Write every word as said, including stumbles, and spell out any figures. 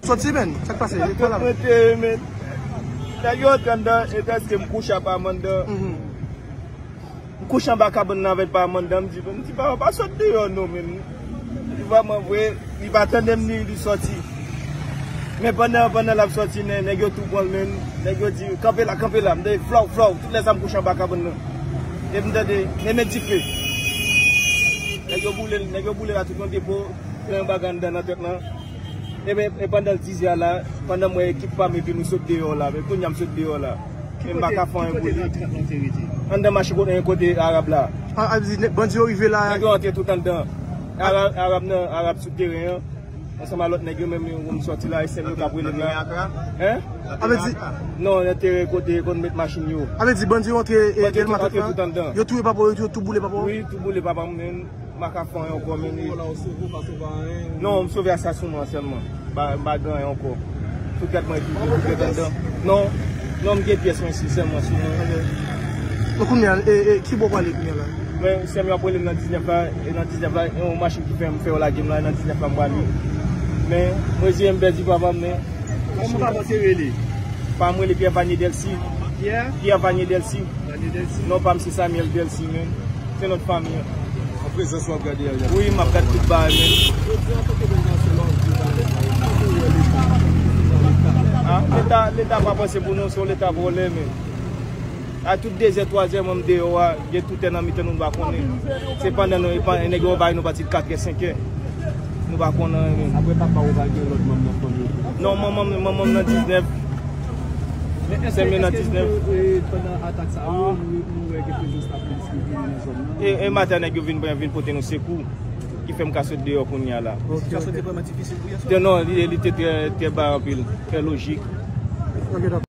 Soti, men, sa k pase? Mwen te, men. Nèg yo antre anndan, e prèske m kouche apa m anndan. M kouche anba kabann nan avèk pa m anndan, m di, m di, "Papa, pa sot deyò non, men." Li vrèman vre, li pa tande m, li, li sòti. Men pandan, pandan l ap sòti, nè-, nèg yo tou pran l, men nèg yo di, "Kanpe la, kanpe la." M tande flòw, flòw, tout lè sa m kouche anba kabann nan. Epi m tande, men met dife. Nèg yo boule l, nèg yo boule l a tout yon depo, plen yon bagay anndan nan tèt lan. E, e pandan l dizè a la, pandan m wè ekip pa m epi nou sot deyò la, men kounye a m sot deyò la. Men m pa ka fè anyen pou li. Anndan machin kote, kote Arab la. A, a, di, bandi yo rive la. Nèg yo antre tout anndan. Arab, Arab nan, Arab sou teren an. Ansanm a lòt nèg yo menm yo, m sòti la, e sè m yo k ap rele m la. Hein? A vle di. Non, nan teren kote yo konn met machin yo. A vle di bandi yo antre, e, Delma tout la. Yo touye papa w, yo tou boule papa w. Wi, tou boule papa m, men. M pa ka fè anyen ankò, men. Non, m sove a sa sou mwen sèlman. M pa, m pa gen anyen ankò. Tout tèt mwen epi tout tèt anndan. Non, non, m gen pyès mwen isi sèlman sou mwen. Bon, kounye a, e, e, ki bò w prale kounye a la? Men, sè m yo ap rele m nan diznèf la, e nan diznèf la, e yon machin ki fè m fè yo lage m la, e nan diznèf la m prale. Men, mwen, je m pèdi papa m, men. Kòman papa w te rele? Papa m rele Pierre Vanier Delcy. Pierre? Pierre Vanier Delcy. Vanier Delcy. Non pa m se Samuel Delcy, men. Se nòt fanmi an. An prezans w ap gade a, wi, m ap gade tout bagay, men. Jodi an, antanke nèg nasyonal, w ap di bagay sa yo. Kòman w wè Leta? Ah, Leta, Leta pa panse pou nou, se yon Leta vòlè, men. A tout dezè, twazè, mwen m deyò a, gen toutè nan mitan nou, nou pa konnen. Se pandan nou, e pa, nèg yo bay nou pati katrè, senkè. Nou pa konnen anyen, men. Apre papa w pa gen lòt manm nan fanmi w? Non, manman m, manman m nan diznèf. Sè m yo nan diznèf. Men èske, èske, e, pandan atak sa yo, nou, nou wè gen prezans lapolis ki vini nan zòn nan? E, e maten, nèg yo vin, vin pote nou sekou, ki fè m ka sot deyò kounye a la. Sitiyasyon te vrèman difisil pou yè swa? Non, li, li te trè, trè ba anpil, trè lojik. Ok, dakò.